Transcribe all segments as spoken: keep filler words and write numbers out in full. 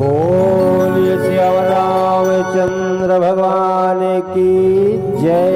बोलिए सियावर रामचंद्र भगवान की जय।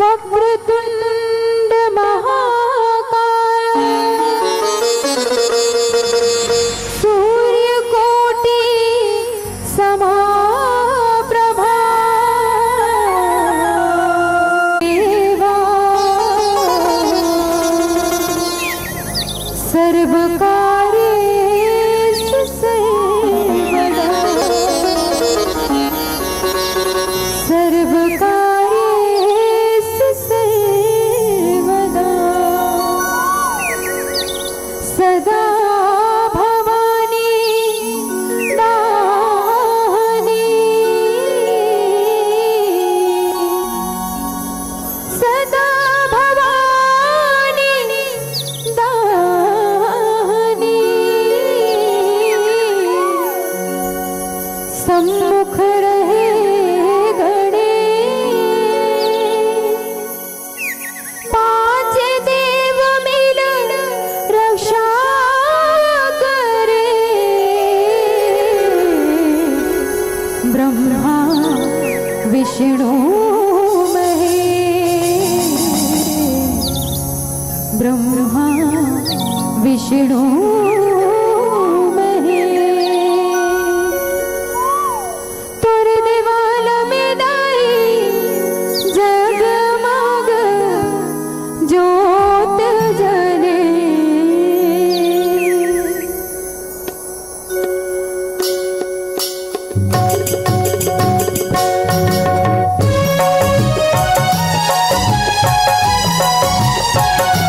वक्रतुंड महाकाय सूर्यकोटि समाप्रभा। देवा सर्वकार्येषु सर्वदा। सर्वकार्येषु सर्वदा। सदा भवानी दाहिनी। सदा भवानी दाहिनी। सम्मुख रहे गणेश। पांच देव मिल रक्षा करे। ब्रह्मा विष्णु महेश। ब्रह्मा विष्णु महेश। तोर देवाल में दाई जगमग जोत जले।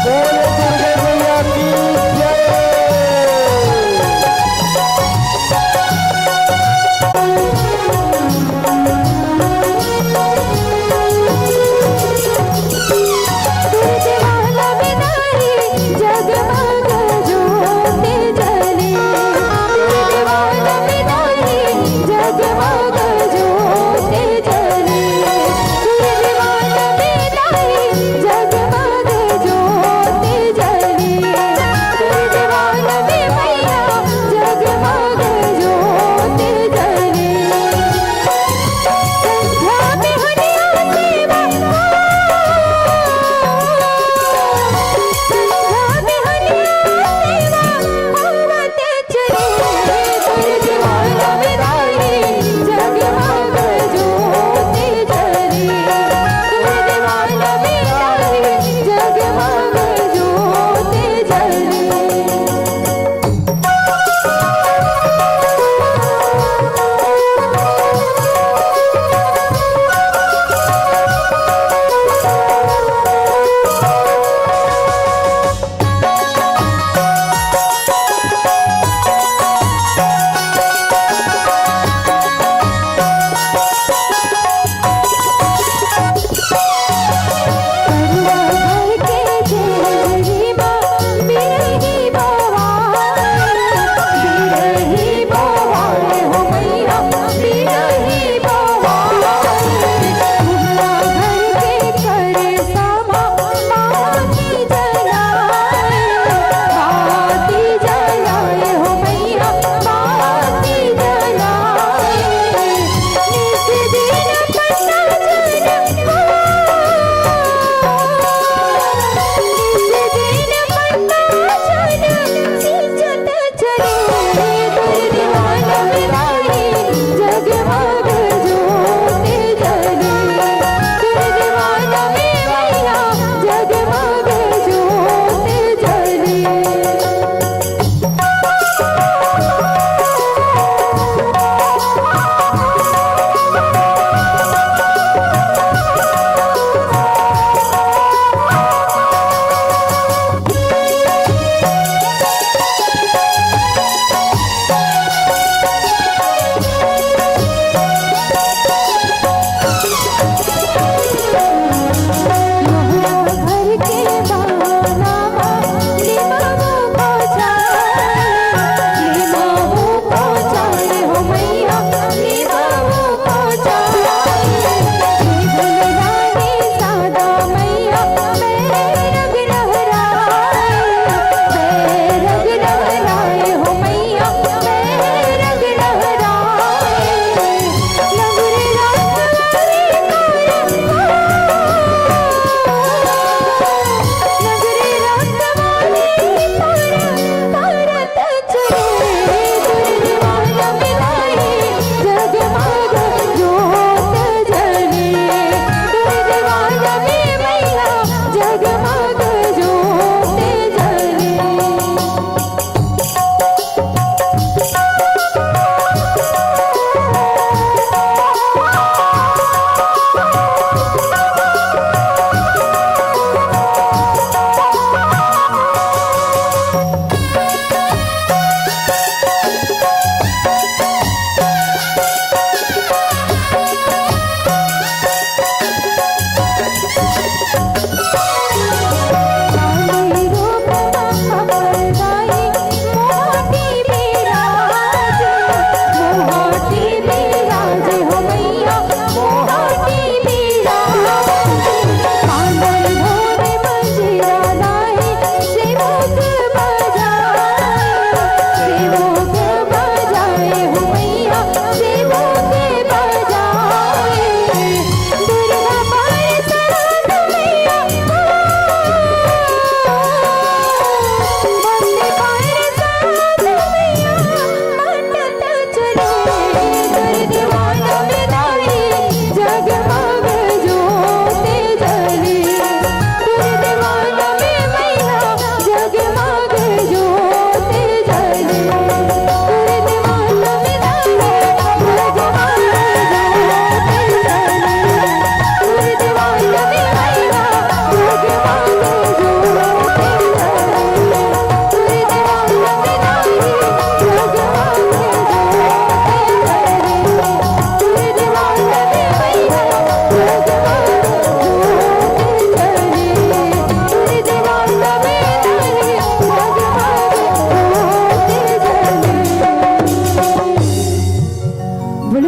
बोलो दुर्गा मैया की जय।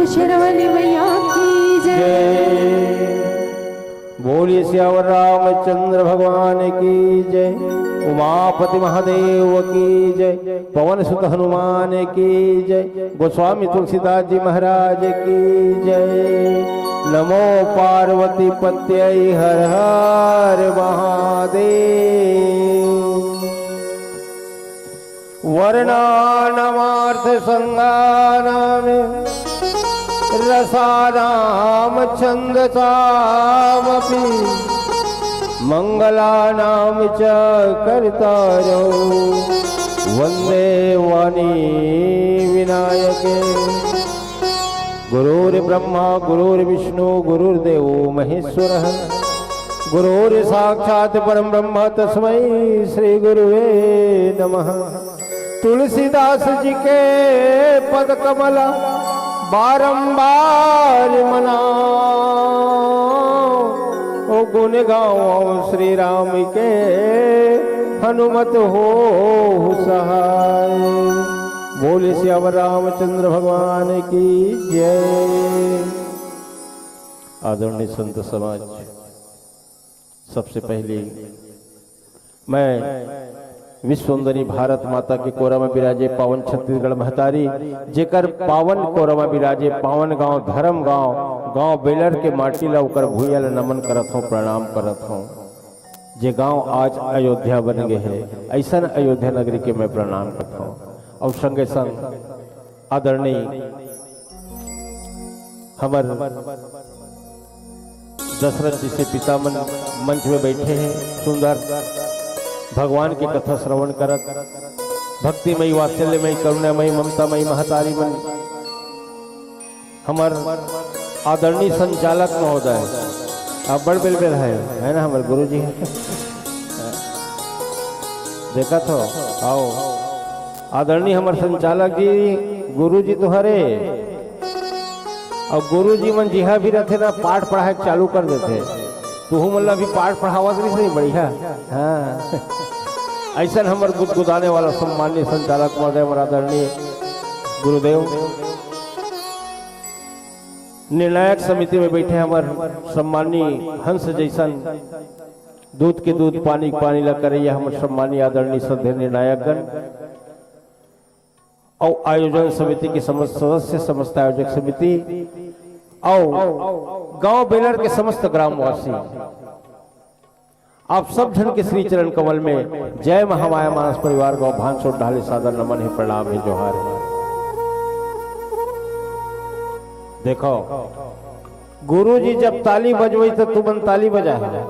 शेरावाली मैया की जय। जय। बोलिए सियावर रामचंद्र भगवान की जय, उमापति महादेव की जय, पवन सुत हनुमान की जय, गोस्वामी तुलसीदास जी महाराज की जय। नमो पार्वती पत्यै हर हर महादेव। वर्णानामर्थसंज्ञानां रसानां छन्दसामपि। मङ्गलानां च कर्तारौ वन्दे वाणी विनायके। गुरुर्ब्रह्मा गुरुर्विष्णु गुरुर्देवो महेश्वरः। गुरुर्साक्षात् परं ब्रह्म तस्मै श्री गुरुवे नमः। तुलसीदास जी के पद कमल बारंबार मनाओ, ओ गुण गाओ श्री राम के हनुमत होहु सहाय। बोले सियावर रामचंद्र भगवान की जय। आदरणीय संत समाज, सबसे पहले मैं विश्ववंदनी भारत माता के कोरा में विराजे पावन छत्तीसगढ़ महतारी, जेकर पावन कोरा में विराजे पावन गांव, धर्म गांव, गांव बेलर के माटी ला, ओकर भुइया ला नमन करत हूँ, प्रणाम करत हूँ। जे गांव आज अयोध्या बन गए है, ऐसन अयोध्या नगरी के मैं प्रणाम करत हूँ। और संगे संग आदरणीय हमर दशरथ जी से पिता मन मंच में बैठे हैं, सुंदर भगवान की कथा श्रवण करत, भक्तिमयी, वात्सल्यमयी, करुणामयी, ममतामयी महतारी मन, हमर आदरणीय संचालक महोदय, आप बड़ बेलबेल है, है ना, हमर गुरु जी है। देखत हो, आओ। आदरणीय हमर संचालक जी, गुरु जी तो हरे, और गुरु जी मन जिहा भी रहते ना, पाठ पढ़ाए चालू कर देते। तुहू मन ला भी पाठ पढ़ावत रहिस नहीं, बढ़िया। हाँ। ऐसन हमर गुदगुदाने वाला सम्माननीय संचालक महोदय, हमर आदरणीय गुरुदेव। निर्णायक समिति में बैठे हमर सम्माननीय हंस जैसन दूध के दूध, पानी के पानी ला करैया हमर सम्माननीय आदरणीय श्रद्धेय निर्णायक गण, और आयोजन समिति के समस्त सदस्य, समस्त आयोजक समिति, और गांव बेलर के समस्त ग्रामवासी, आप सब झन के श्री चरण कमल में जय महामाया मानस परिवार गौ भान सोट ढाले सादर नमन है, प्रणाम है, जोहार है। देखो, गुरु जी जब ताली बजवई तो तुमन ताली बजाए,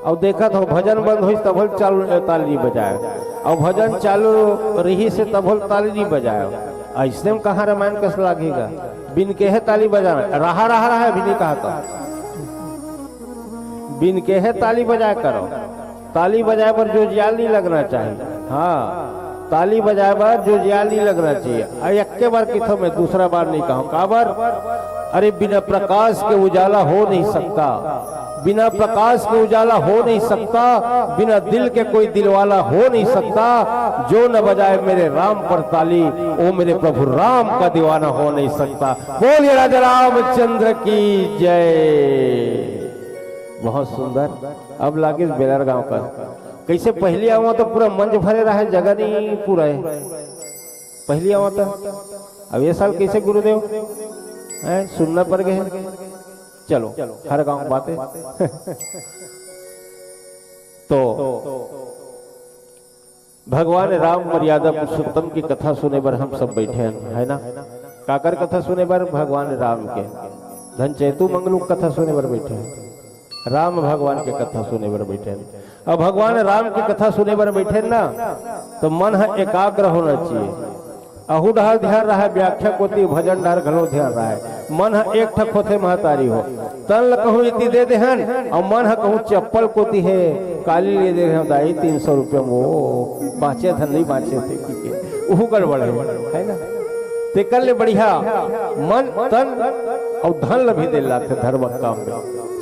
और देखत हो भजन बंद होई तब चालू ताली बजाए, और भजन चालू रही से तब ताली नहीं बजाए। ऐसने में कहाँ रामायण कस लागेगा? बिन कहे ताली बजाना, रहा, रहा, रहा, अभी नहीं कहा था। बिन कहे ताली बजाए करो। ताली बजाए बर जोजियाल नहीं लगना चाहिए। हाँ, ताली बजाए बर जोजियाल नहीं लगना चाहिए। आ, एक्के बार किथो मैं, दूसरा बार नहीं कहूँ। काबर? अरे, बिना प्रकाश के उजाला हो नहीं सकता, बिना प्रकाश के उजाला हो नहीं सकता, बिना दिल के कोई दिलवाला हो नहीं सकता। जो न बजाए मेरे राम पर ताली, वो मेरे प्रभु राम का दीवाना हो नहीं सकता। बोलिए राजा रामचंद्र की जय। बहुत सुंदर। अब लागिस बेलर गांव का। कैसे पहली आवा तो पूरा मंच भरे रहे, जगह नहीं पूरा है। पहली आवा तो अब ये साल कैसे गुरुदेव हैं, सुनना पड़ गए। चलो, हर गांव की बात है। तो भगवान राम मर्यादा पुरुषोत्तम की कथा सुने बर हम सब बैठे हैं, है ना? काकर कथा सुने बर? भगवान राम के। धन चैतु मंगलू कथा सुने बर बैठे हैं, राम भगवान के कथा सुने बर बैठे हैं। अब भगवान राम की कथा सुने बर बैठे हैं ना, तो मन ह एकाग्र होना चाहिए। अहू डहर ध्यान रहे, व्याख्या कोती, भजन डहर घलो ध्यान रहे। मन ह एक ठक होथे महतारी हो। तन ल कहूँ इति दे देहन, अउ मन ह कहूँ चप्पल कोती हे, काली ले दे देहन दाई तीन सौ रुपया मो, बाँचे धन नहीं बाँचे थे, ठीक है, उहू गड़बड़ है, है ना? तेकर ले बढ़िया मन, तन अउ धन ल भी दे लाथे धर्म काम में,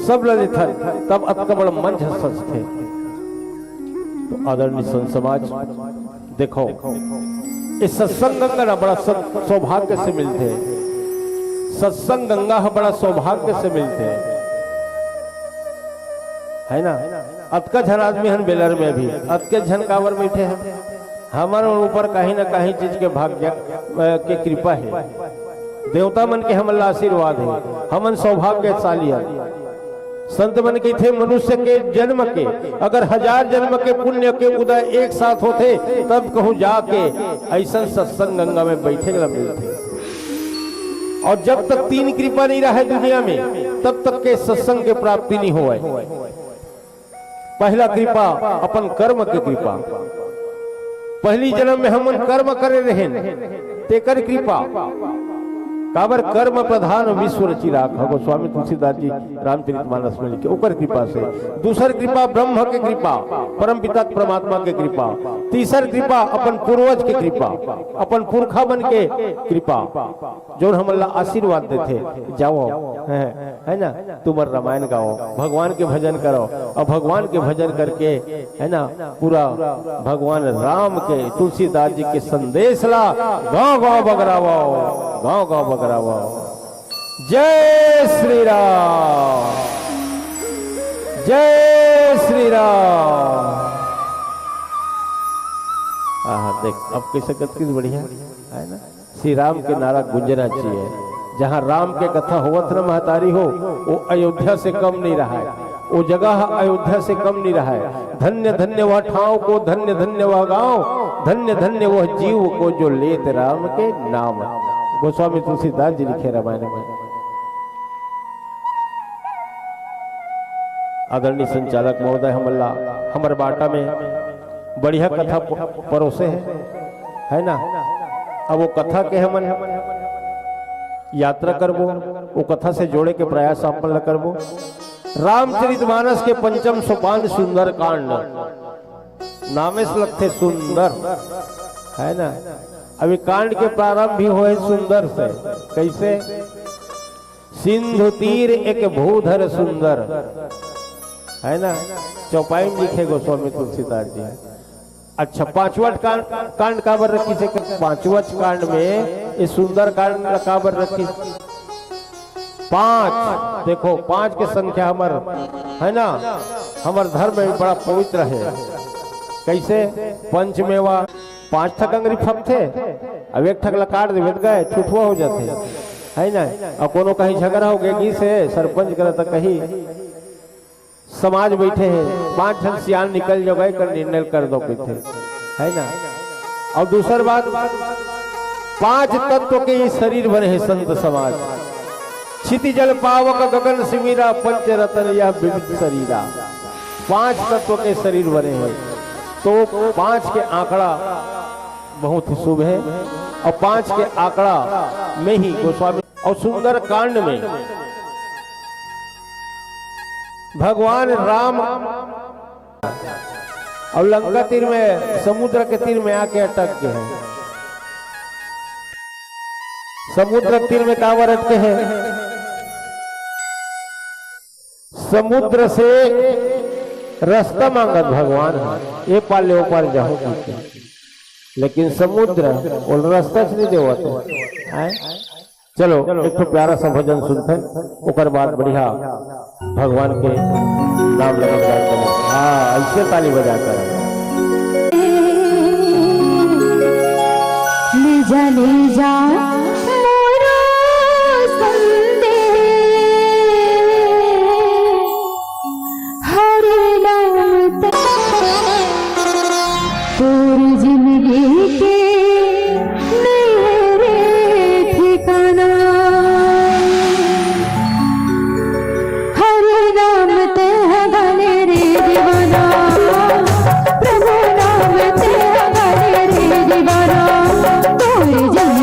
सब ल लेथन, तब अतका बड़ मंच सजथे। तो आदरणीय संत समाज, देखो, ये सत्संग करना बड़ा सत-, सौभाग्य से मिलथे। सत्संग गंगा ह बड़ा सौभाग्य से मिलथे, है ना? अतका झन आदमी हन बेलर में, अभी अतके झन काबर बैठे हैं? हमर ऊपर कहीं ना कहीं चीज के भाग्य, अ, के कृपा है, देवता मन के हमन ला आशीर्वाद है, हमन सौभाग्यशाली हन। संत मन कहिथे, मनुष्य के जन्म के अगर हजार जन्म के पुण्य के उदय एक साथ होथे, तब कहूँ जाके ऐसन सत्संग गंगा में बैठे ला मिलथे। और जब तक तीन कृपा नहीं रहे दुनिया में, तब तक के सत्संग के प्राप्ति नहीं होवे। पहला कृपा अपन कर्म के कृपा। पहली जन्म में हमन कर्म करे रहेन, तेकर कृपा। काबर कर्म प्रधान विश्व रचि राखा, गोस्वामी तुलसीदास जी रामचरितमानस में लिखे, ओकर कृपा से। दूसर कृपा ब्रह्म के कृपा, परम पिता परमात्मा के कृपा। तीसर कृपा अपन पूर्वज के कृपा, अपन पुरखा मन के कृपा, जोन हमन ला आशीर्वाद देथे, जाओ, है, है ना, तुमर रामायण गाओ, भगवान के भजन करो, और भगवान के भजन करके, है ना, पूरा भगवान राम के, तुलसीदास जी के संदेश ला गांव गांव बगरावो, गांव गांव बगरावो। जय श्री राम, जय श्री राम। आहा, देख, अब कैसे कतकिस बढ़िया, है ना? श्री राम के नारा गूंजना चाहिए। जहाँ राम के कथा होवत न महतारी हो, वो अयोध्या से कम नहीं रहा है, वो जगह अयोध्या से कम नहीं रहा है। धन्य धन्य वह ठाव को, धन्य धन्य वह गांव, धन्य धन्य वह जीव को जो लेत राम के नाम। गोस्वामी तुलसीदास जी लिखे रामायण में। आदरणीय संचालक महोदय हमन ला हमर बाटा में बढ़िया कथा प-, परोसे है, है ना? अब वो कथा के हमन यात्रा करबो, वो कथा से जोड़े के प्रयास आप मन ला करबो। रामचरितमानस के पंचम सोपान सुंदर कांड, नामे से लगथे सुंदर, है ना? अब ये कांड के प्रारंभ भी होए सुंदर से। कैसे? सिंधु तीर एक भूधर सुंदर, है ना? चौपाई में लिखे गोस्वामी तुलसीदास जी। अच्छा, पांचवा कांड, कांड काबर रखिस हे? पांचवा कांड में ये सुंदर कांड काबर रखिस? पांच, देखो, पांच के संख्या हमर, है ना, हमर धर्म में बड़ा पवित्र है। कैसे? पंचमेवा, पांच ठक अंगरी फपथे, अब एक ठक ला काट देबे त गए, छुटवा हो जाथे, है ना? और कोनो कहीं झगड़ा हो गए, गिस हे सरपंच करा, त कहीं समाज बैठे हैं, पांच झन सियान निकल जाओ, गए कर निर्णय कर दो, कहिथे, है ना? और दूसर बात, पांच तत्व के ये शरीर बने हैं संत समाज। क्षिति जल पावक गगन समीरा, पंच रतन यह विविध शरीरा। पांच तत्व के शरीर बने हैं, तो पांच के आंकड़ा बहुत ही शुभ है। और पांच के आंकड़ा में ही गोस्वामी और सुंदर कांड में भगवान राम और लंका तीर में, समुद्र के तीर में आके अटक गए हैं। समुद्र तीर में काबर अटके हैं? समुद्र से रास्ता मांगत भगवान है, ये पार ले वो पार जाओ करके। लेकिन समुद्र वो रास्ता से नहीं देवत है। हैं? चलो, एक ठो प्यारा सा भजन सुनते हैं, ओकर बाद बढ़िया भगवान के नाम लेके जाते हैं। हाँ, ऐसे ताली बजा कर। ले जा, ले जा मोरो संदेश, हरि नाम ते-, तोर जिंदगी के नहीं रे ठिकाना। हरि नाम ते हगाले रे दीवाना, प्रभु नाम ते हगाले रे दीवाना। तोर जिंदगी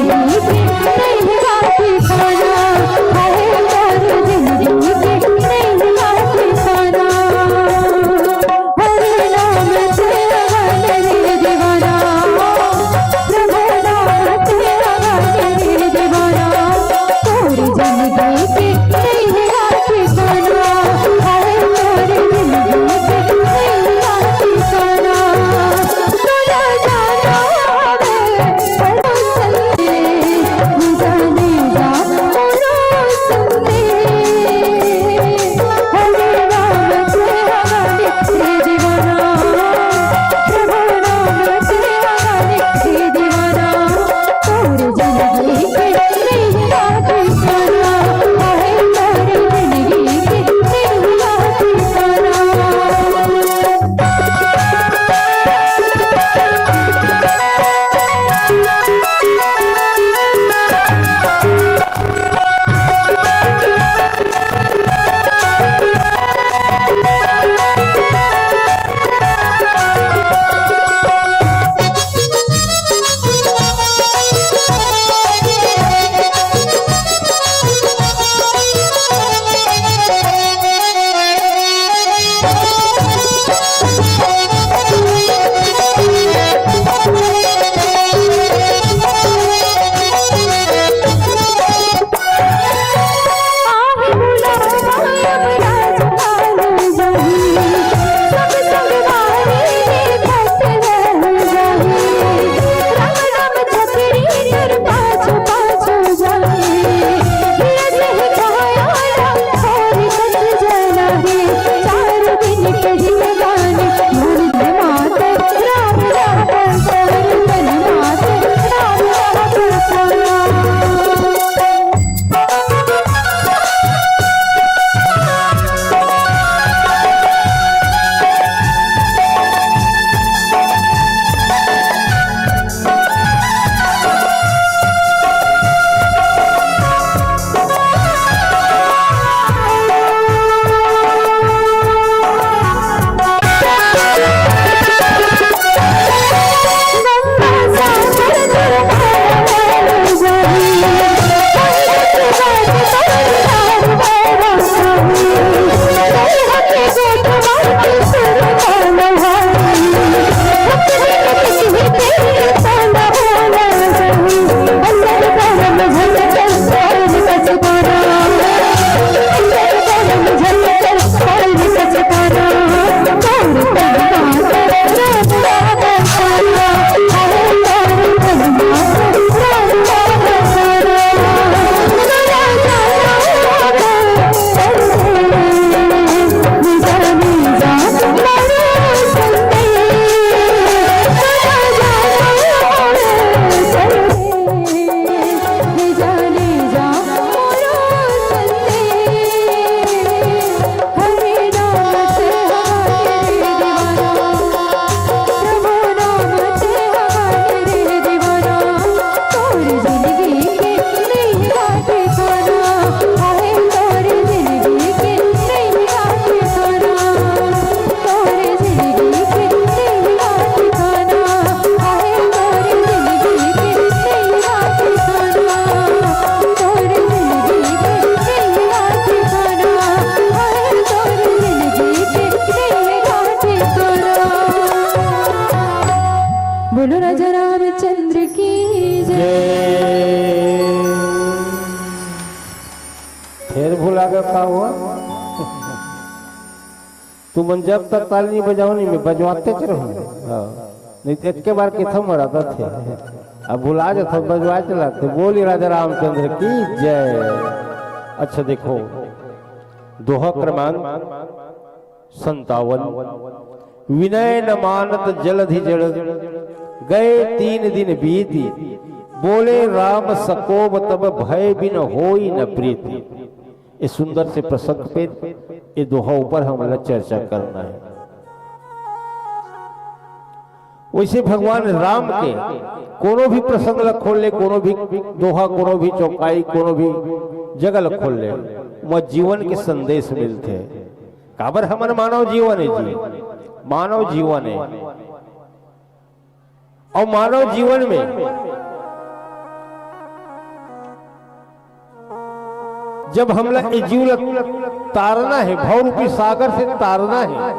फेर भुला गे का हुआ? तुमन जब तक ताली नहीं बजाओ नहीं, मैं बजवाते च रहूं। हाँ। नहीं तो एक के बार के थम रहा था थे। अब भुला जाता, बजवाए चलाते। बोली राजा रामचंद्र की जय। अच्छा देखो, दोहा क्रमांक संतावन। विनय न मानत जलधि जड़, गए तीन दिन बीती। बोले राम सकोब तब, भय बिन होई न प्रीति। ये सुंदर से प्रसंग पे, ये दोहा ऊपर हमला चर्चा करना है। वैसे भगवान राम के कोनो भी प्रसंग ल खोल ले, कोनो भी दोहा, कोनो भी चौपाई, कोनो भी जगह ल खोल ले, वहाँ जीवन के संदेश मिलथे। काबर हमन मानव जीवन है जी, मानव जीवन है। और मानव जीवन में जब हमला ए जीव ल तारना है, भव रूपी सागर से तारना है,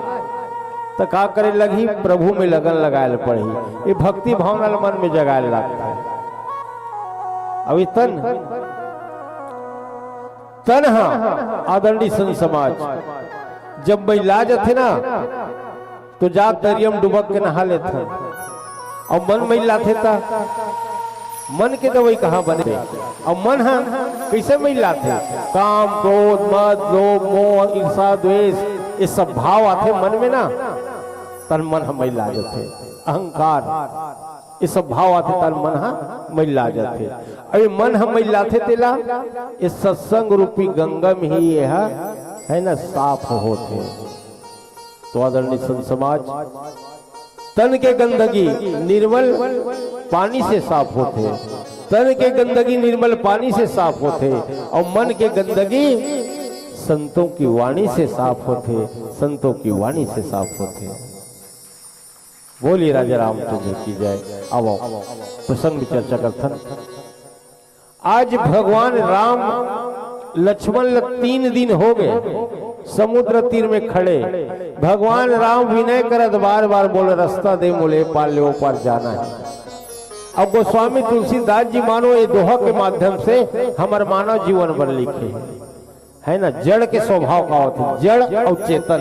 त का करे लगही? प्रभु में लगन लगाए ल पड़ही। ये भक्ति भावना ल मन में जगाए ल लागथे। अब ये तन, तन हा आदरणीय संत समाज, जब मैला जथे ना, तो जात दरिया म डुबक के नहा लेथन। अउ मन मैलाथे त मन के दवई कहाँ बने? अउ मन ह कइसे मैलाथे? काम, क्रोध, मद, लोभ, मोह, ईर्षा, द्वेष, ये सब भाव आथे मन में ना, तन मन ह मैला जथे। अहंकार, ये सब भाव आथे, तन मन ह मैला जथे। अउ ये मन ह मैलाथे तेला ये सत्संग रूपी गंगा में ही ये ह, है ना, साफ होथे। तो आदरणीय संत समाज, तन के गंदगी निर्मल पानी से साफ होथे, तन के गंदगी निर्मल पानी से साफ होथे, और मन के गंदगी संतों की वाणी से साफ होथे, संतों की वाणी से साफ होथे। बोलिए राजा रामचंद्र की जय। अब प्रसंग में चर्चा करथन। आज भगवान राम लक्ष्मण ल तीन दिन हो गए समुद्र तीर में खड़े। भगवान राम विनय करत बार बार बोले, "रास्ता दे मोले, पार ले, ओ पार जाना है।" अब गोस्वामी तुलसीदास जी मानो ये दोहा के माध्यम से हमर मानव जीवन बर लिखे हैं, है ना। जड़ के स्वभाव का होथे, जड़ अउ चेतन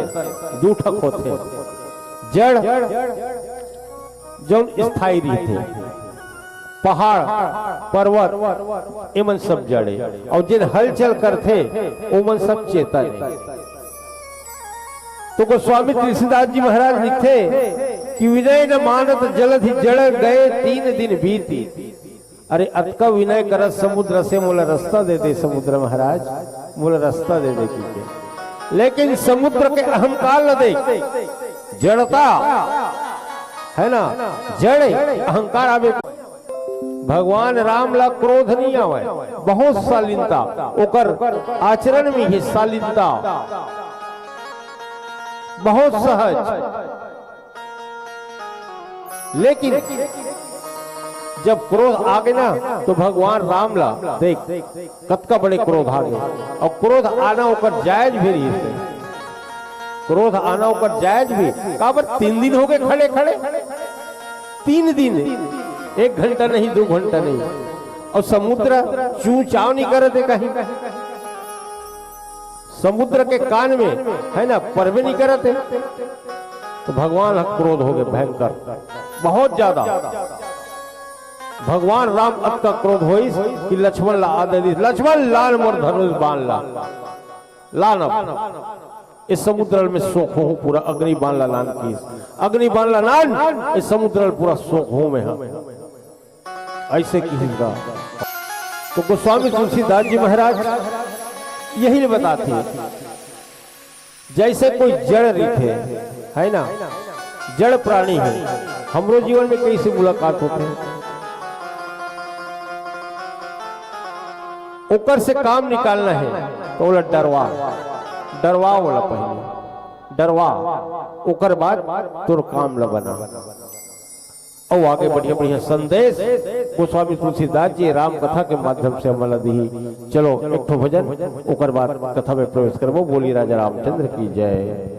दू ठक होथे। जड़ जौन स्थायी रहिथे, पहाड़, पर्वत, एमन सब जड़ ए, अउ जेन हलचल करथे, ओमन सब चेतन ए। तो गोस्वामी तुलसीदास जी महाराज लिखथे कि विनय न मानत जलधि जड़, गए तीन दिन बीती। अरे, अतका विनय करत समुद्र से, मोला रास्ता दे दे समुद्र महाराज, मोला रास्ता दे दे कहिके। लेकिन समुद्र के अहंकार ल देख, जड़ता है ना, जड़ अहंकार आवे। भगवान राम ला क्रोध नहीं आवे, बहुत शालीनता, ओकर आचरण में ही शालीनता, बहुत सहज। लेकिन जब क्रोध आगे ना, तो भगवान राम ला देख, कतका बड़े क्रोध आगे। अउ क्रोध आना ओकर जायज भी रहिस। क्रोध आना ओकर जायज भी। काबर, तीन दिन हो गए खड़े खड़े, तीन दिन, एक घंटा नहीं, दो घंटा नहीं, अउ समुद्र चूं चाव नहीं करत हे कहीं। समुद्र के कान में, है ना, परबे नहीं करत हे। तो भगवान ह क्रोध हो गए भयंकर, बहुत ज्यादा। भगवान राम अतका क्रोध होइस कि लक्ष्मण ला आदेश दिस, "लक्ष्मण, लान मोर धनुष बाण ला, लान अब।" इस समुद्र में सोख हो पूरा अग्नि बाण ला लान की, अग्नि बाण ला लान, इस समुद्र में पूरा सोख हो में है। ऐसे किहिस गा। तो गोस्वामी तुलसीदास जी महाराज यही ले बताथे, जैसे कोई जड़ रहिथे, है ना, जड़ प्राणी है, हमरो जीवन में कइसे मुलाकात होथे, ओकर से काम निकालना है, तो ओला डरवा, डरवा ओला पहले, डरवा, ओकर बाद तोर काम ला बना। अउ आगे बढ़िया बढ़िया संदेश गोस्वामी तुलसीदास जी राम कथा के माध्यम से हमन ला दिही। चलो एक ठो भजन, ओकर बाद कथा में प्रवेश करबो। बोली राजा रामचंद्र की जय।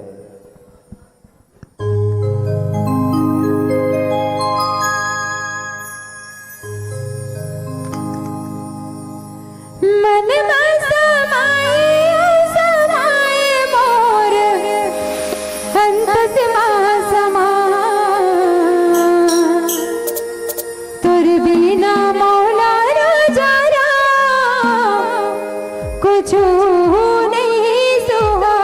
मन मा समाई कुछु नहीं सुहा।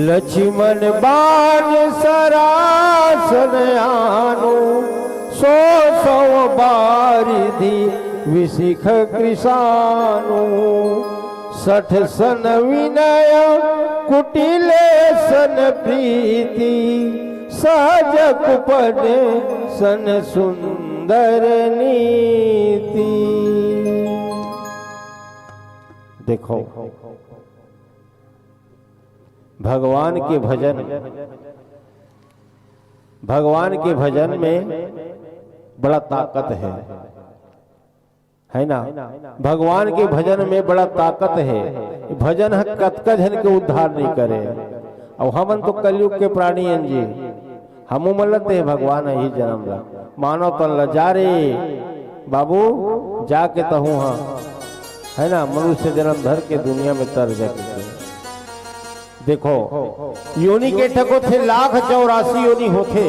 लक्ष्मण बाण सरासन आनो, सौ सौ बारिधि विशिख कृशानो। सठ सन विनय कुटिल सन प्रीति, सहज कुपद सन सुंदर नीति। देखो, भगवान के भजन, भगवान के भजन में बड़ा ताकत है, है ना? भगवान के भजन में बड़ा ताकत है। भजन ह कतका झन के उद्धार नहीं करे। अब हमन तो कलयुग के प्राणी हन जी, हमू मन ल ते भगवान ही जन्म ला, मानव तन ला, जा रे बाबू, जाके तहूँ हा, है ना, मनुष्य जन्म धर के दुनिया में तर जाके। देखो, योनि के ठक होथे, लाख चौरासी योनि होथे।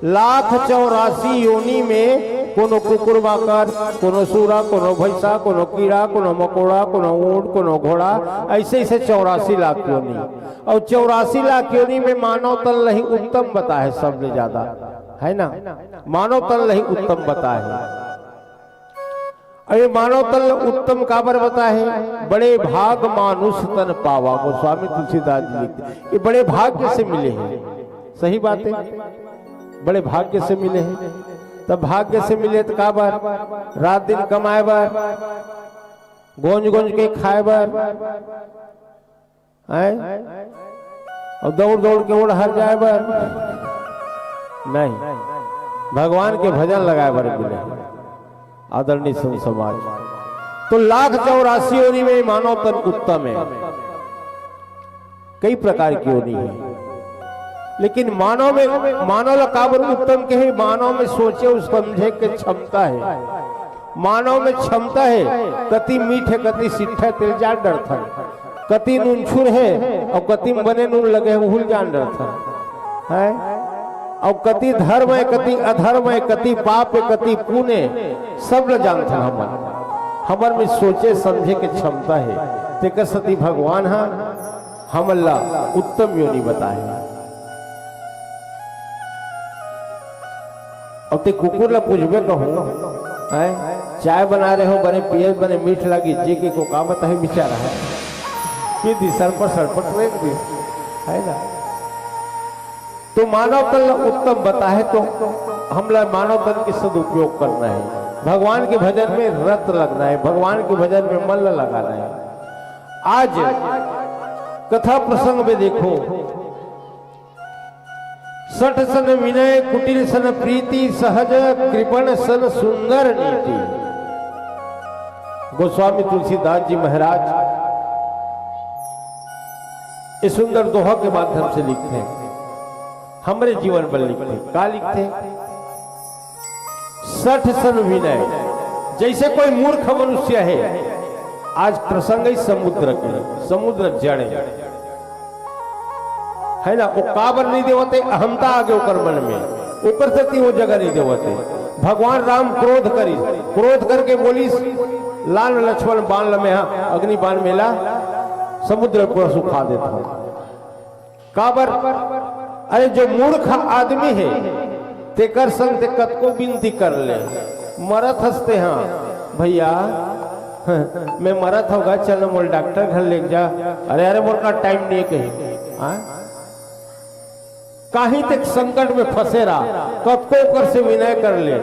लाख चौरासी योनि में कोनो कुकुर बाकर, कोनो सूरा, कोनो भैंसा, कोनो कीड़ा, कोनो मकोड़ा, कोनो ऊंट, कोनो घोड़ा, ऐसे ऐसे चौरासी लाख योनि। और चौरासी लाख योनि में मानव तन ल ही उत्तम बताहे, सबले ज्यादा, है ना? मानव तन ल ही उत्तम बताहे। अउ ये मानव तन ल उत्तम काबर बताहे? बड़े भाग मानुष तन पावा। गोस्वामी तुलसीदास जी लिखथे, ये बड़े भाग्य से मिले हे। सही बात हे, बड़े भाग्य से मिले हे। तब भाग्य से मिले त काबर? रात दिन कमाए बर, गोंज गोंज के खाए बर, हैं? अउ दौड़ दौड़ के ओड़हर जाए बर नहीं, भगवान के भजन लगाए बर मिले। आदरणीय संत समाज, तो लाख चौरासी योनि में मानव तन उत्तम हे। कई प्रकार की योनि हे, लेकिन मानव में, मानव ला काबर उत्तम कहे? मानव में सोचे अउ समझे के क्षमता हे। मानव में क्षमता हे, कति मीठ हे, कति सिट्ठा हे तेला जान डरथन, कति नूनछुर हे अउ कति म बने नून लगे हे, उहू ल जान डरथन, हैं? अउ कति धर्म हे, कति अधर्म हे, कति पाप हे, कति पुण्य हे, सब ल जानथन हमन। हमर में सोचे समझे के क्षमता हे, तेकर सेती भगवान ह हमन ला उत्तम योनि बताहे। अब ते कुकुर ला पूछबे कहूँ, हैं? चाय बना रहे हो, बने पिए, बने मीठ लागी, जी के को का बताहे बेचारा हे, कि दिसर पर सरपट रेंग दे, है ना? तो मानव तन ला उत्तम बताहे, तो हमला मानव तन के सदुपयोग करना हे, भगवान के भजन में रत लगना हे, भगवान के भजन में मन ला लगाना हे। आज कथा प्रसंग में देखो, सठ सन विनय, कुटिल सन प्रीति, सहज कृपण सन सुंदर नीति। गोस्वामी तुलसीदास जी महाराज ये सुंदर दोहा के माध्यम से लिखथे, हमरे जीवन पर लिखथे। का लिखथे? सठ सन विनय, जैसे कोई मूर्ख मनुष्य हे, आज प्रसंग हे समुद्र के, समुद्र जड़े, है ना? वो काबर नहीं देवत हे? अहमता आगे ओकर मन में, ओकर सेती वो जगह नहीं देवत हे। भगवान राम क्रोध करिस, क्रोध करके बोलिस, लान लक्ष्मण बाण ल मेहा, अग्नि बाण मेला समुद्र पूरा सुखा देथंव। काबर? अरे, जो मूर्ख आदमी हे, तेकर संग ते कतको विनती कर ले, मरत हस ते, हाँ भैया, मैं मरत हंव गा, चल ना मोला डॉक्टर घर लेके जा। अरे, अरे, मोर करा टाइम नहीं हे कही। हाँ? काहीं ते संकट में फंसे रहा, कतको ओकर से विनय कर ले,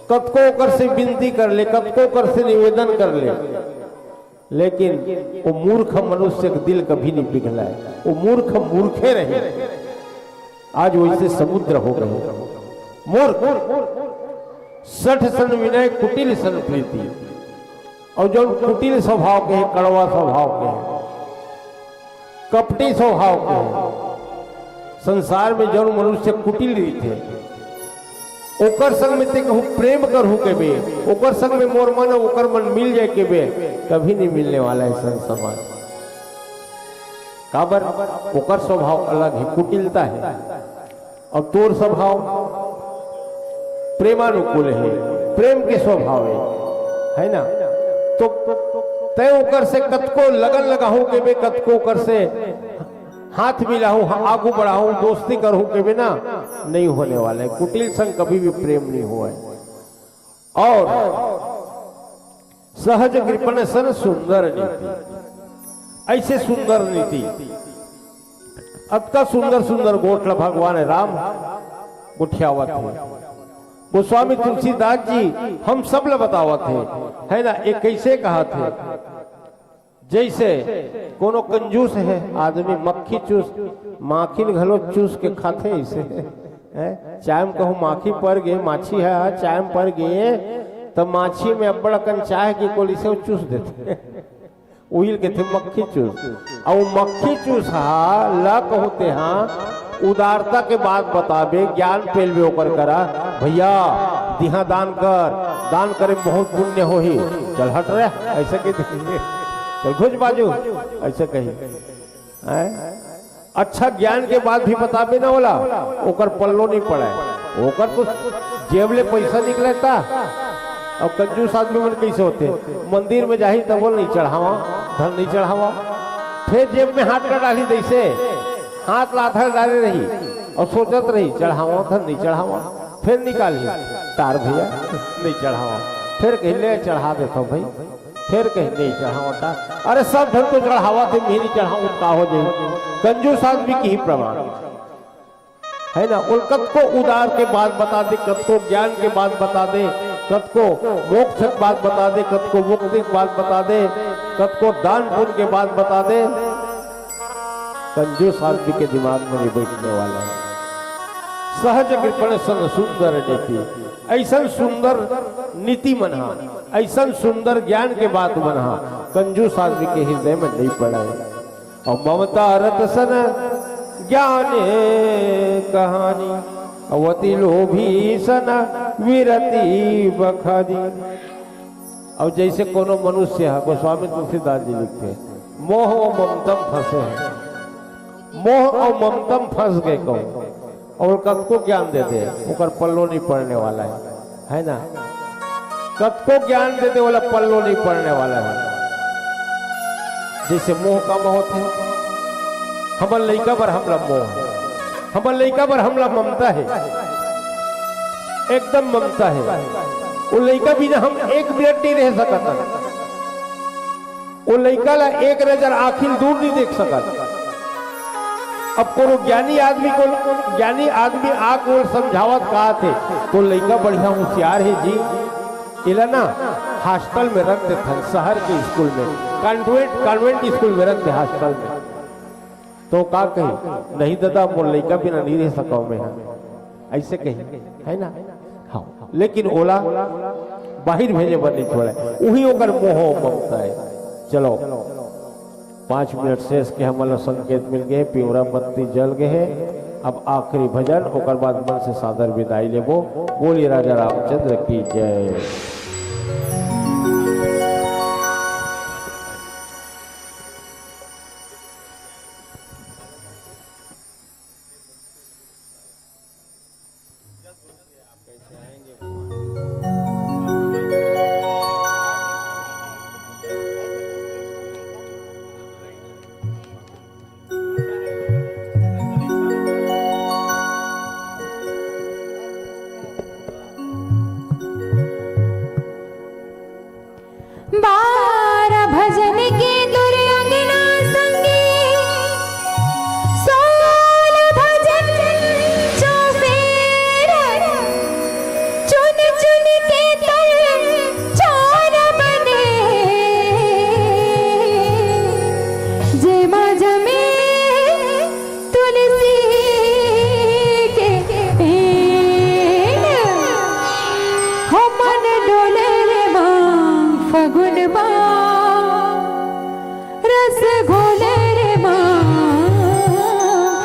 कतको ओकर से विनती कर ले, कतको ओकर से निवेदन कर ले, लेकिन वो मूर्ख मनुष्य के दिल कभी नहीं पिघलाय। वो मूर्ख मूर्खे रहे, आज वैसे समुद्र हो गए। मूर्ख, सठ सन विनय कुटिल सन प्रीति। अउ जउन कुटिल स्वभाव के हे, कड़वा स्वभाव के हे, कपटी स्वभाव के हे, संसार में जउन मनुष्य कुटिल रहिथे, ओकर संग में ते कहूँ प्रेम करहूँ केबे, ओकर संग में मोर मन, ओकर मन मिल जाय केबे, कभी नहीं मिलने वाला हे संत समाज। काबर? ओकर स्वभाव अलग हे, कुटिलता हे। अउ तोर स्वभाव प्रेमानुकूल हे, प्रेम के स्वभाव हे, है ना? तो तैं ओकर से कतको लगन लगाहूँ केबे, कतको ओकर से हाथ मिलाहूं, आगू बढ़ाहूं, दोस्ती करहूं के बिना नहीं होने वाला है। कुटिल संग कभी भी प्रेम नहीं हुआ है। और सहज कृपण सन सुंदर नीति, ऐसे सुंदर नीति, अतका सुंदर सुंदर गोठ ल भगवान राम गोठियावत हे। गोस्वामी तुलसीदास जी हम सब ल बतावत हे, है ना? ये कैसे कहत हे? जैसे कोनो कंजूस हे आदमी, मक्खी चूस, माखी ल घलो चूस के खाथे, ऐसे हे। चाय म कहूं माखी पर गे, माछी हे, चाय म पर गे, त माछी में अब्बड़ अकन चाय के कोली से चूस देथे। उहिल के थे मक्खी चूस। अउ मक्खी चूस हा ला कहूं तेहा उदारता के बात बताबे, ज्ञान पेलबे ओकर करा, "भैया, दिहा दान कर, दान करे में बहुत पुण्य होही, चल हट रे," ऐसे कह दे। "चल घुस बाजू," ऐसे कही। हैं? अच्छा ज्ञान के बात भी बताबे ना ओला, ओकर पल्लो नहीं पड़े। ओकर तो जेब ले पैसा निकलता। अब कंजूस आदमी मन कैसे होथे? मंदिर में जाही तब बोल, "नहीं चढ़ावा, धन नहीं चढ़ावा।" फिर जेब में हाथ कर डाली, जैसे हाथ ला आधा डाले रही और सोचत रही, "चढ़ावा, धन नहीं चढ़ावा।" फिर निकाली, "तार भैया, नहीं चढ़ावा।" फिर कही, "ले चढ़ा देता हूँ भाई।" फिर कही, "नहीं चढ़ावा।" "अरे सब धन तो चढ़ावा थे, मैं नहीं चढ़ाऊँ, का हो जाए?" कंजूस आदमी के ही प्रमाण, है ना? ओला कतको उदार के बात बता दे, कतको ज्ञान के बात बता दे, कतको मोक्ष के बात बता दे, कतको मुक्ति के बात बता दे, कतको दान पुण्य के बात बता दे, कंजूस आदमी के दिमाग में नहीं बैठने वाला है। सहज कृपण सन सुंदर नीति, ऐसन सुंदर नीति मन हा, ऐसन सुंदर ज्ञान के बात मन हा कंजूस आदमी के हृदय में नहीं पड़े। अउ ममता रत सन ज्ञान कहानी, अउ अति लोभी सन विरति बखानी। अउ जैसे कोनो मनुष्य ह, गोस्वामी तुलसीदास जी लिखथे, "मोह अउ ममता म फंसे हे।" मोह अउ ममता म फंस गे कहूं, अउ कतको ज्ञान दे दे, ओकर पल्लो नहीं पड़ने वाला है, है ना? कतको ज्ञान दे दे, ओला पल्लो नहीं पड़ने वाला है। जैसे मोह का बहुत है, हमर लइका बर हमला मोह है, हमर लइका बर हमला ममता है, एकदम ममता है। वो लइका बिना हम एक मिनट नहीं रह सकत। वो लइका ला एक नजर आँखी ल दूर नहीं देख सकत। अब कोनो ज्ञानी आदमी को, ज्ञानी आदमी आके ओला समझावत कहत हे, तो लइका बढ़िया होशियार हे जी, एला ना हॉस्टल में रख देथन, शहर के स्कूल में, कॉन्वेंट, कॉन्वेंट स्कूल में रख दे हॉस्टल में। तो का कही, "नहीं दादा, मोर लइका बिना नहीं रह सकव मैं हा," ऐसे कही, है ना? हाँ, लेकिन ओला बाहिर भेजे बर नहीं छोड़े, उही ओकर मोह ममता है। चलो, पाँच मिनट शेष के हमन ला संकेत मिल गए, पिंवरा बत्ती जल गए है। अब आखिरी भजन, ओकर बाद मन से सादर विदाई लेबो। बोलिए राजा रामचंद्र की जय। बारह भजन के तोर अंगना संगी, सोलह भजन चौफेर, चुन चुन के तोर चार बने, जेमा जमे तुलसी के पेड़, हो मन डोले रे माँ फगुन माँ, रस घोले रे माँ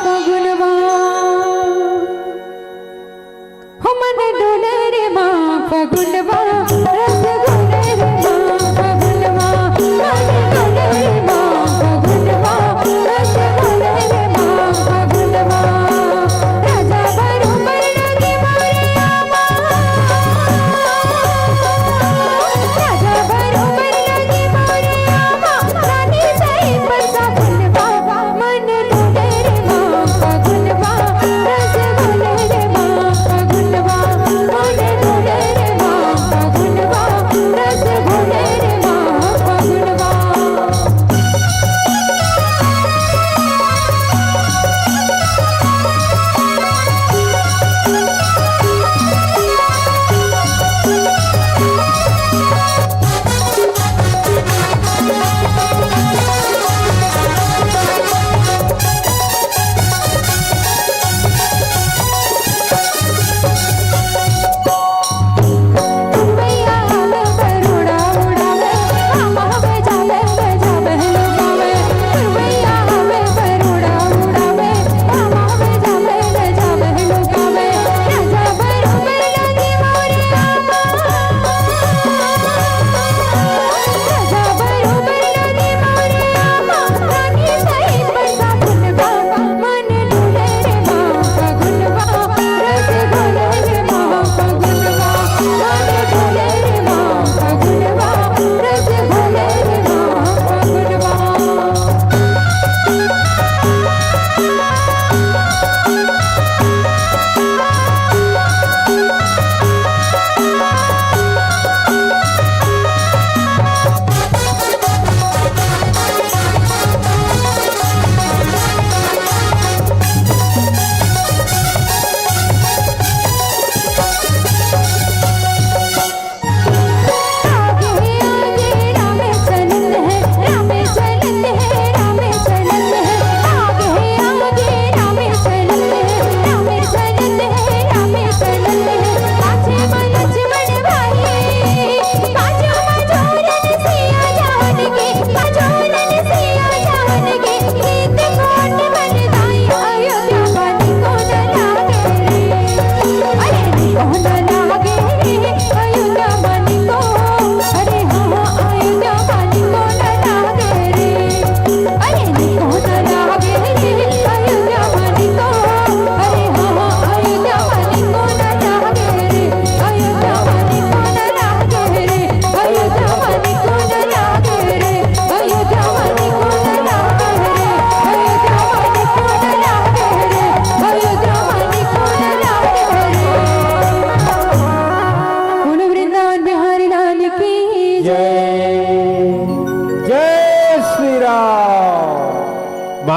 फगुन माँ। हो मन डोले रे माँ फगुन माँ, रस घोले रे माँ फगुन माँ, मन डोले रे माँ फगुन माँ, रस घोले रे माँ फगुन माँ। राजा बरोबर लगे मोरे आमा, राजा बरोबर लगे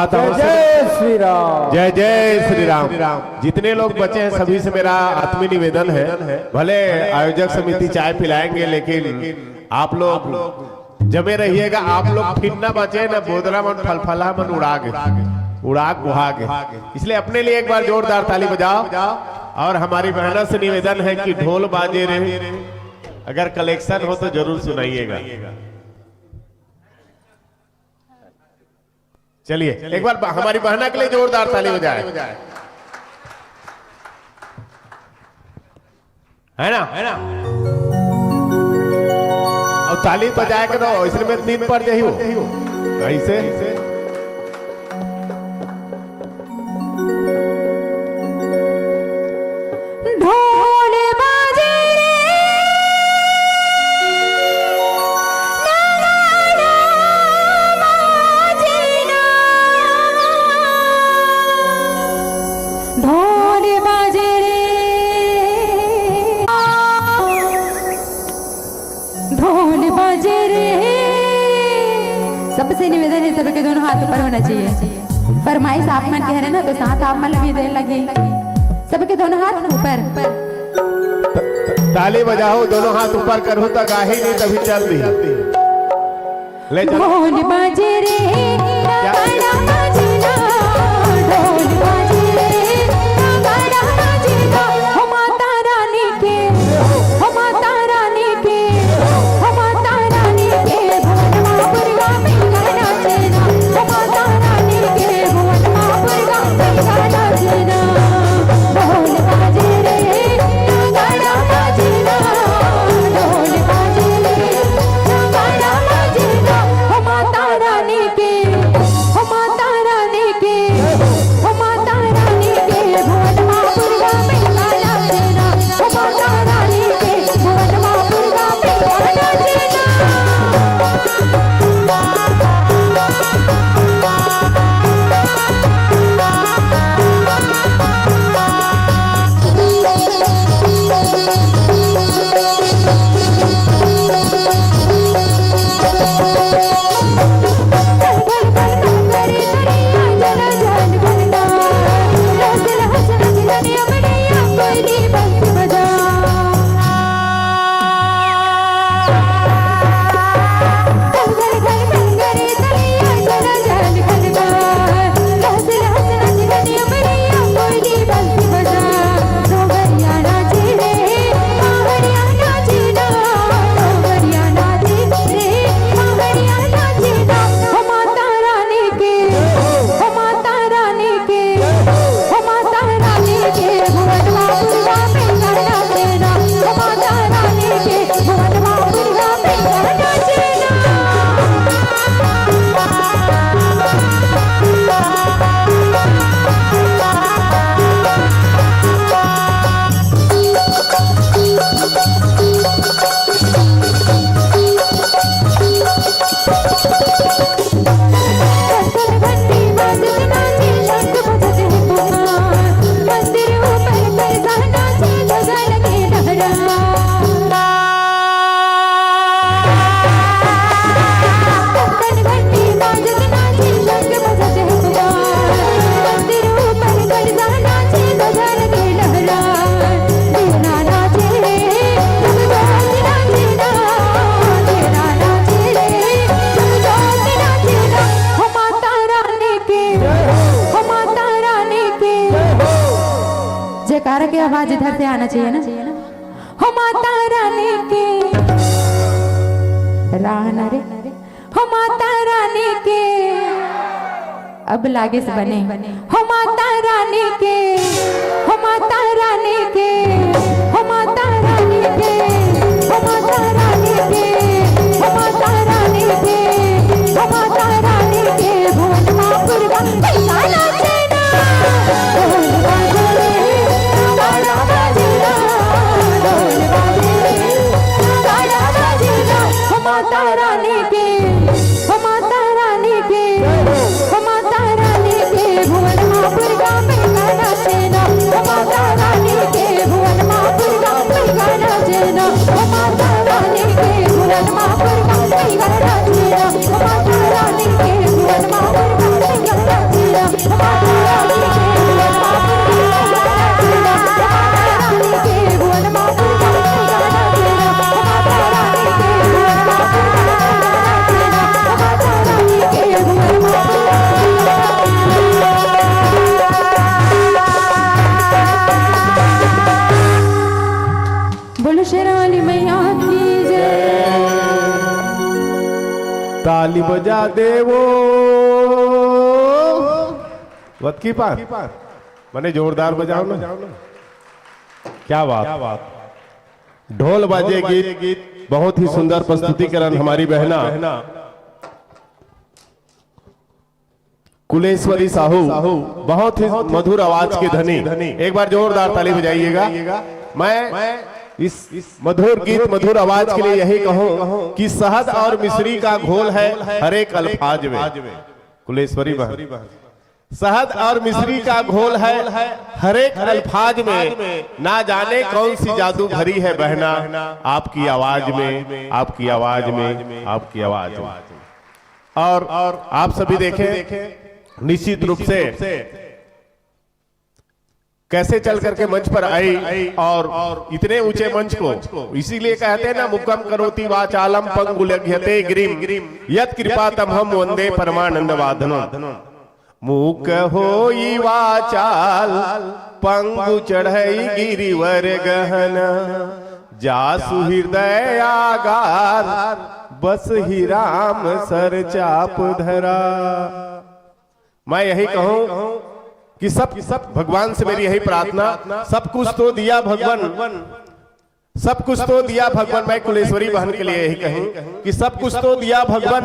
जय जय श्री राम। जय जय श्री राम। जितने लोग बचे हैं, सभी से मेरा आत्मीय निवेदन है, भले आयोजक समिति चाय पिलाएंगे, लेकिन आप लोग जमे रहिएगा। आप लोग फिर ना बचे ना, बोदरा मन फलफला मन उड़ा गे, उड़ा गुहा गे। इसलिए अपने लिए एक बार जोरदार ताली बजाओ और हमारी बहना से निवेदन है कि ढोल बाजे रे, अगर कलेक्शन हो तो जरूर सुनाइएगा। चलिए, एक बार ब-, हमारी बहना के लिए जोरदार ताली बजाए, है ना, है ना? अब ताली बजाए के तो इसमें नींद पड़ जाही हो। कैसे? ढोल बाजे रे, नगाड़ा बाजे ना। ढोल बाजे रे, ढोल बाजे रे। सबसे निवेदन है, सबके दोनों हाथ ऊपर होना चाहिए। फरमाइश आप मन कह रहे ना, तो साथ आप मन भी देने लगे। सबके दोनों हाथ ऊपर। ताली बजाओ, दोनों हाथ ऊपर करो, तो गाही नहीं, तभी चल दी। ले चलो। ढोल बाजे रे, नगाड़ा बाजे ना, ढोल बाजे रे, नगाड़ा बाजे ना। हो माता रानी के, हो माता रानी के, हो माता रानी के, भुवन मापुरवा में गाना चेना। हो माता रानी के, भुवन मापुरवा में गाना चेना। ढोल बाजे रे, नगाड़ा बाजे ना, ढोल बाजे रे, नगाड़ा बाजे ना। हो माता रानी के, हो माता रानी के, हो माता रानी के, भुवन मापुरवा में गाना चेना। हो माता रानी के, भुवन मापुरवा में गाना चेना। जयकारा की आवाज इधर से आना चाहिए ना। हो माता रानी के राहना रे, हो माता रानी के। अब लागे से बने। हो माता रानी के, हो माता रानी के, हो माता रानी के, हो माता रानी के, हो माता रानी के, हो माता रानी के, भुवन माँ दुर्गा, गाना चेना। ढोल बाजे रे, नगाड़ा बाजे ना, ढोल बाजे रे, नगाड़ा बाजे ना, हो माता रानी के, हो माता रानी के, हो माता रानी के, भुवन माँ दुर्गा में गाना चेना, हो माता रानी के, भुवन माँ दुर्गा में गाना चेना, हो माता रानी के, भुवन माँ दुर्गा में गाना चेना, हो माता रानी के, भुवन माँ दुर्गा में गाना चेना। ताली बजा देवो। वतकी पार, मने जोरदार बजाओ ना। क्या बात। ढोल बाजे गीत, बहुत ही सुंदर प्रस्तुतिकरण हमारी बहना कुलेश्वरी साहू, बहुत ही मधुर आवाज की धनी। एक बार जोरदार ताली बजाइएगा। मैं इस मधुर गीत, मधुर आवाज के लिए यही कहूं कि शहद और मिश्री का घोल है हर एक अल्फाज में। कुलेश्वरी बहन, शहद और मिश्री का घोल है हर एक अल्फाज में। ना जाने कौन सी जादू भरी है बहना आपकी आवाज में, आपकी आवाज में, आपकी आवाज में। और आप सभी देखें, निश्चित रूप से कैसे चल करके मंच पर आई और इतने ऊंचे मंच को, इसीलिए कहते हैं ना, मुखम करोति वाचालम पंगुल्यंघते गिरिम, यत कृपा तमहम वंदे परमानंद माधवम। मुख होई वाचाल, पंगु चढ़ई गिरिवर गहन, जासु हृदय आगार, बस ही राम सर चाप धरा। मैं यही कहूं कि सब, सब भगवान से मेरी यही प्रार्थना, सब कुछ तो दिया भगवान, सब कुछ तो दिया भगवान। मैं कुलेश्वरी बहन के लिए यही कहूं कि सब कुछ तो दिया भगवान,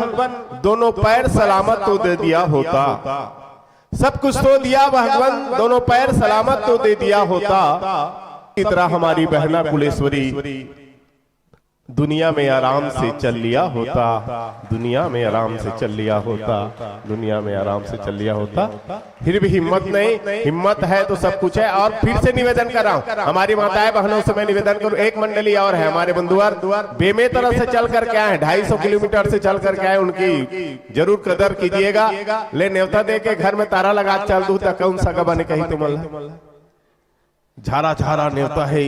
दोनों पैर सलामत तो दे दिया होता। सब कुछ तो दिया भगवान, दोनों पैर सलामत तो दे दिया होता। इस तरह हमारी बहना कुलेश्वरी दुनिया में आराम से चल लिया होता, दुनिया में आराम से चल लिया होता, दुनिया में आराम से चल लिया होता। फिर भी हिम्मत नहीं, हिम्मत है तो सब कुछ है। और फिर से निवेदन कर रहा हूँ हमारी माताएं बहनों से, मैं निवेदन करूँ, एक मंडली और है हमारे बंधुवर, बेमेतरा से चल करके आए, ढाई सौ किलोमीटर से चल करके आए, उनकी जरूर कदर कीजिएगा। ले नेवता दे के घर में तारा लगा चल दू त कौन सा गबन कही तुमन ला। झारा झारा नेवता है,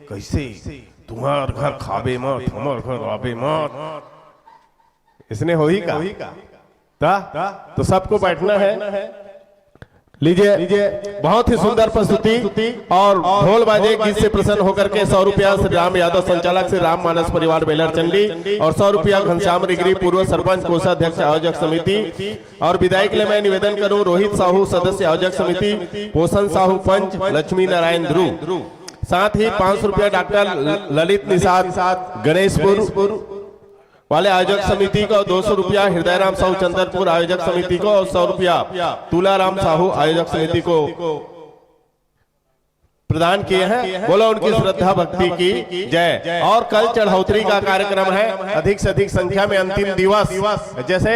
कैसे तुम्हार घर खाबे मत, हमर घर आबे मत, इसने होही का? ता? तो सबको बैठना है। लीजिए, बहुत ही सुंदर प्रस्तुति और ढोल बाजे गीत से प्रसन्न होकर के सौ रुपया श्री राम यादव, संचालक श्री राम मानस परिवार बेलर चंडी, और सौ रुपया घनश्याम रिगरी, पूर्व सरपंच, कोषाध्यक्ष, आयोजक समिति। और विदाई के लिए मैं निवेदन करूं रोहित साहू, सदस्य आयोजक समिति, पोषण साहू पंच, लक्ष्मी नारायण ध्रुव, साथ ही पाँच सौ रुपया डॉक्टर ल-, ललित निषाद गणेशपुर वाले आयोजक समिति को, दो सौ रुपया हृदय राम साहू चंदनपुर आयोजक समिति को और सौ रुपया तुलाराम साहू आयोजक समिति को प्रदान किए हैं। बोलो उनकी श्रद्धा भक्ति की जय। और कल चढ़ौतरी का कार्यक्रम है, अधिक से अधिक संख्या में अंतिम दिवस, जैसे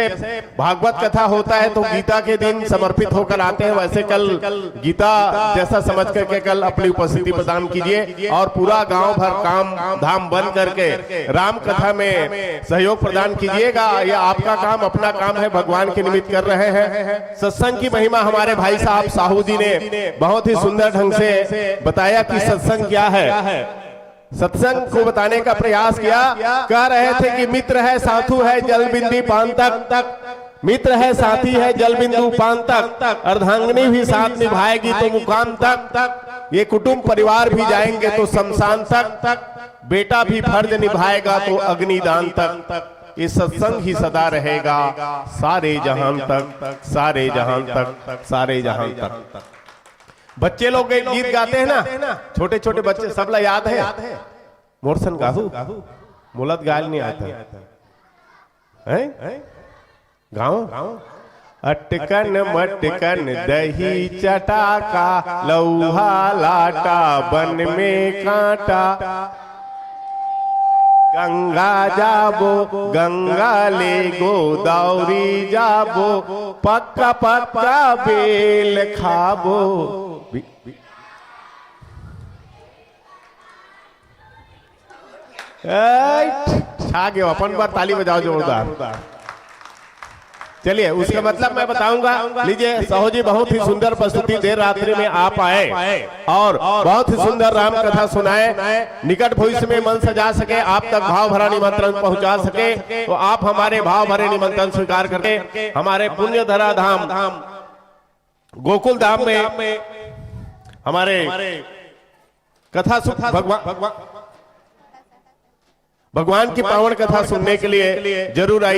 भागवत कथा होता है तो गीता के दिन समर्पित होकर आते हैं, वैसे कल गीता जैसा समझ करके कल अपनी उपस्थिति प्रदान कीजिए और पूरा गांव भर काम धाम बंद करके राम कथा में सहयोग प्रदान कीजिएगा। ये आपका काम, अपना काम है, भगवान के निमित्त कर रहे हैं। सत्संग की महिमा हमारे भाई साहब साहू जी ने बहुत ही सुंदर ढंग से बताया कि सत्संग क्या है। सत्संग को बताने का प्रयास किया। कह रहे थे कि मित्र है, साथू है, जल बिंदी पान तक। मित्र है, साथी है, जल बिंदु पान तक। अर्धांगिनी भी साथ निभाएगी तो मुकाम तक। ये कुटुंब परिवार भी जाएंगे तो शमशान तक। बेटा भी फर्ज निभाएगा तो अग्निदान तक। ये सत्संग ही सदा रहेगा सारे जहान तक, सारे जहान तक, सारे जहान तक। बच्चे लोग एक गीत गाते हैं ना, छोटे छोटे बच्चे, सबला याद है? मोर सन गाहू, मोला त गाय ल नहीं आता है। हैं? गाँव? अटकन मटकन दही चटाका, लौहा लाटा बन में कांटा। गंगा जाबो, गंगा ले गोदावरी जाबो, पक्का पक्का बेल खाबो। ए, छा गयो, अपन बार ताली बजाओ जोरदार। चलिए, उसका मतलब मैं बताऊंगा। लीजिए, साहू जी बहुत ही सुंदर प्रस्तुति, देर रात्रि में आप आए और बहुत ही सुंदर राम कथा सुनाए। निकट भविष्य में मन सजा सके, आप तक भाव भरा निमंत्रण पहुंचा सके, तो आप हमारे भाव भरे निमंत्रण स्वीकार करके हमारे पुण्य धरा धाम गोकुल धाम में हमारे कथा सु-, भगवान, भगवान की पावन कथा सुनने के लिए जरूर आइए।